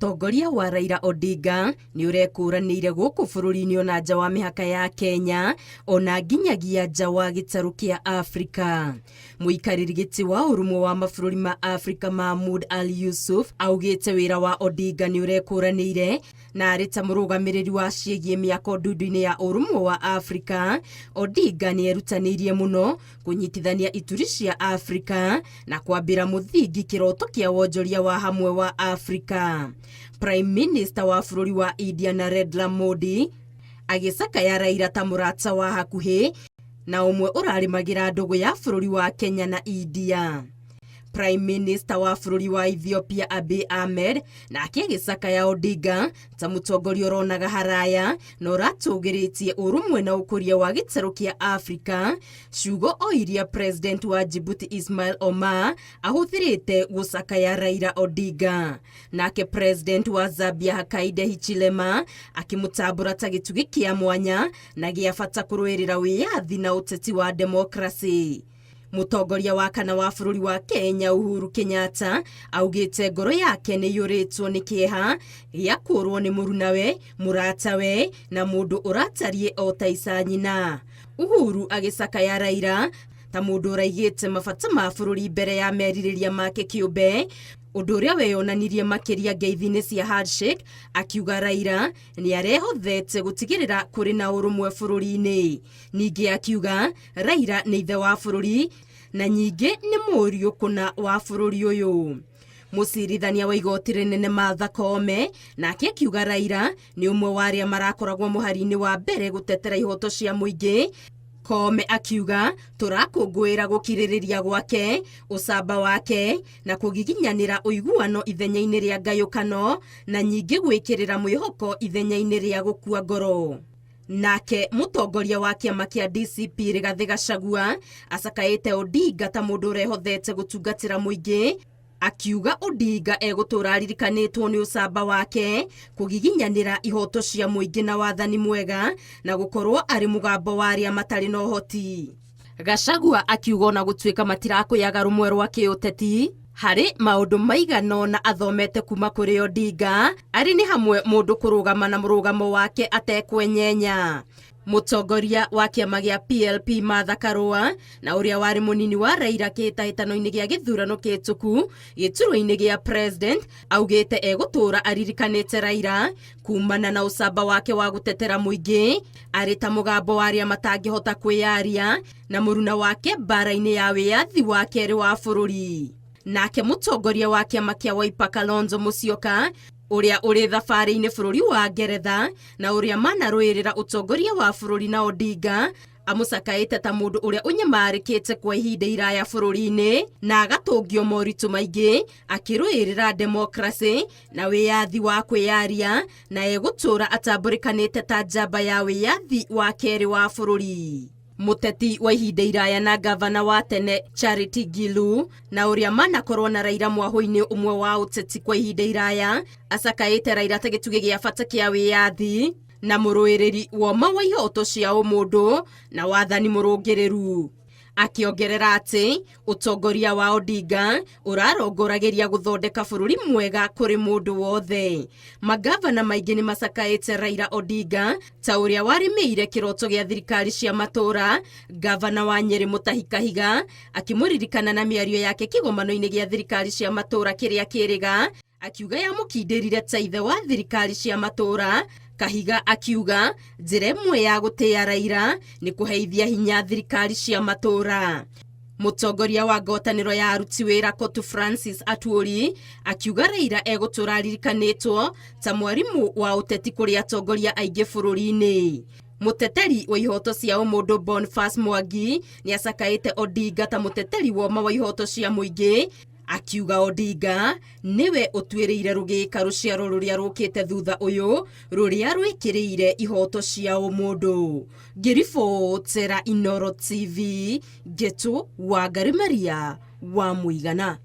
Ũtongoria wa Raila Odinga nĩ ũrekũranĩire gũkũ bũrũri-inĩ ona nja wa mĩhaka ya Kenya ona nginyagia nja wa gĩtarũ kĩa Afrika. Mũikarĩri gĩtĩ wa ũrũmwe wa mabũrũri ma Afrika Mahmoud Ali Yusuf augĩte wĩra wa Odinga nĩ ũrekũranĩire na arĩ ta mũrũgamĩrĩri wa ciĩgiĩ mĩako ndundu-inĩ ya ũrũmwe wa Afrika. Odinga nĩ erutanĩirie mũno kũnyitithania ituri cia Afrika na kwambĩra mũthingi kĩroto kĩa wonjoria wa hamwe wa Afrika. Prime Minister wa bũrũri wa India Narendra Modi agĩcakaya Raila ta mũrata wa hakuhĩ na ũmwe ũrarĩmagĩra ndũgũ ya bũrũri wa Kenya na India. Prime Minister wa bũrũri wa Ethiopia Abiy Ahmed nake agĩcakaya Odinga ta mũtongoria ũronaga haraya na ũratũgĩrĩtie ũrũmwe na ũkũria wa gĩtarũ kĩa Afrika, ciugo o iria President wa Djibouti Ismail Omar ahũthĩrĩte gũcakaya Raila Odinga. Nake President wa Zambia Hakainde Hichilema akĩmũtambũra ta gĩtugĩ kĩa mwanya na gĩa bata kũrũĩrĩra wĩyathi na ũteti wa demokracĩ. Mũtongoria wa kana wa bũrũri wa Kenya Uhuru Kenyatta augĩte ngoro yake nĩ iyũrĩtwo nĩ kĩeha gĩa kũrwo nĩ mũrunawe, mũratawe na mũndũ ũratariĩ o ta ica nyina. Uhuru agĩcakaya Raila ta mũndũ ũraigĩte mabata ma bũrũri mbere ya merirĩria make kĩũmbe, ũndũ ũrĩa weyonanirie makĩria ngeithi-inĩ cia handshake, akiuga Raila nĩ arehothete gũtigĩrĩra kũrĩ na ũrũmwe bũrũri-inĩ. Ningĩ akiuga Raila nĩ ithe wa bũrũri na nyingĩ nĩ mũriũ kũna wa bũrũri ũyũ. Mũcirithania wa igoti rĩnene Martha Koome nake akiuga Raila nĩ ũmwe wa arĩa marakoragwo mũhari-inĩ wa mbere gũtetera ihoto cia mũingĩ. Koome akiuga tũrakũngũĩra gũkirĩrĩria gwake, ũcamba wake na kũgiginyanĩra ũiguano ithenya-inĩ rĩa ngayũkano na nyingĩ gwĩkĩrĩra mwĩhoko ithenya-inĩ rĩa gũkua ngoro. Nake mũtongoria wa kĩama kĩa DCP Rigathĩ Gachagua acakaĩte Odinga ta mũndũ ũrehothete gũtungatĩra mũingĩ, akiuga Odinga egũtũra aririkanĩtwo nĩ ũcamba wake, kũgiginyanĩra ihoto cia mũingĩ na wathani mwega na gũkorwo arĩ mũgambo wa arĩa matarĩ na ũhoti. Gachagua akiuga ona gũtuĩka matirakũyaga rũmwe rwa kĩũteti, harĩ maũndũ maigana ũna athomete kuma kũrĩ Odinga, arĩ nĩ hamwe mũndũ kũrũgama na mũrũgamo wake atekwenyenya. Mũtongoria wa kĩama gĩa PLP Martha Karua na ũrĩa warĩ mũnini wa Raila kĩhĩtahĩtano-inĩ gĩa gĩthurano kĩhĩtũku gĩturwa-inĩ gĩa president augĩte egũtũra aririkanĩte Raila kumana na ũcamba wake wa gũtetera mũingĩ arĩ ta mũgambo wa arĩa matangĩhota kwĩyaria na mũruna wake mbara-inĩ ya wĩyathi wa kerĩ wa bũrũri. Nake mũtongoria wa kĩama kĩa Wiper Kalonzo Musyoka ũrĩa ũrĩ thabarĩ-inĩ bũrũri wa Ngeretha na ũrĩa manarũĩrĩra ũtongoria wa bũrũri na Odinga amũcakaĩte ta mũndũ ũrĩa ũnyamarĩkĩte kwa ihinda iraya bũrũri-inĩ na agatũngio moritũ maingĩ akĩrũĩrĩra demokracĩ na wĩyathi wa kwĩyaria na egũtũra atambũrĩkanĩte ta njamba ya wĩyathi wa kerĩ wa bũrũri. Mũteti wa ihinda iraya na ngavana wa tene Charity Ngilu na ũrĩa manakorwo na Raila mwahũ-inĩ ũmwe wa ũteti kwa ihinda iraya acakaĩte Raila ta gĩtugĩ gĩa bata kĩa wĩyathi na mũrũĩrĩri woma wa ihoto cia ũmũndũ na wathani mũrũngĩrĩru. Akĩongerera atĩ ũtongoria wa Odinga ũrarongoragĩria gũthondeka bũrũri mwega kũrĩ mũndũ wothe. Mangavana maingĩ nĩ macakaĩte Raila Odinga ta ũrĩa warĩmĩire kĩroto gĩa thirikari cia matũũra, ngavana wa Nyĩrĩ Mutahi Kahiga akĩmũririkana na mĩario yake kĩgomano-inĩ gĩa thirikari cia matũũra kĩrĩa kĩrĩga akiuga yamũkindĩrire ta ithe wa thirikari cia matũũra. Kahiga akiuga njĩra ĩmwe ya gũtĩĩa Raila nĩ kũheithia hinya thirikari cia matũũra. Mũtongoria wa ngwatanĩro ya aruti wĩra Kotu Francis Atwoli akiuga Raila egũtũra aririkanĩtwo ta mwarimũ wa ũteti kũrĩ atongoria aingĩ bũrũri-inĩ. Mũteteri wa ihoto cia ũmũndũ Boniface Mwangi nĩ acakaĩte Odinga ta mũteteri woma wa ihoto cia mũingĩ akiuga Odinga nĩwe ũtuĩrĩire rũgĩka rũciaro rũrĩa rũkĩte thutha ũyũ rũrĩa rwĩkĩrĩire ihoto cia ũmũndũ. Ngĩribotera Inooro TV, Ngetu Wangari Maria wa Mũigana.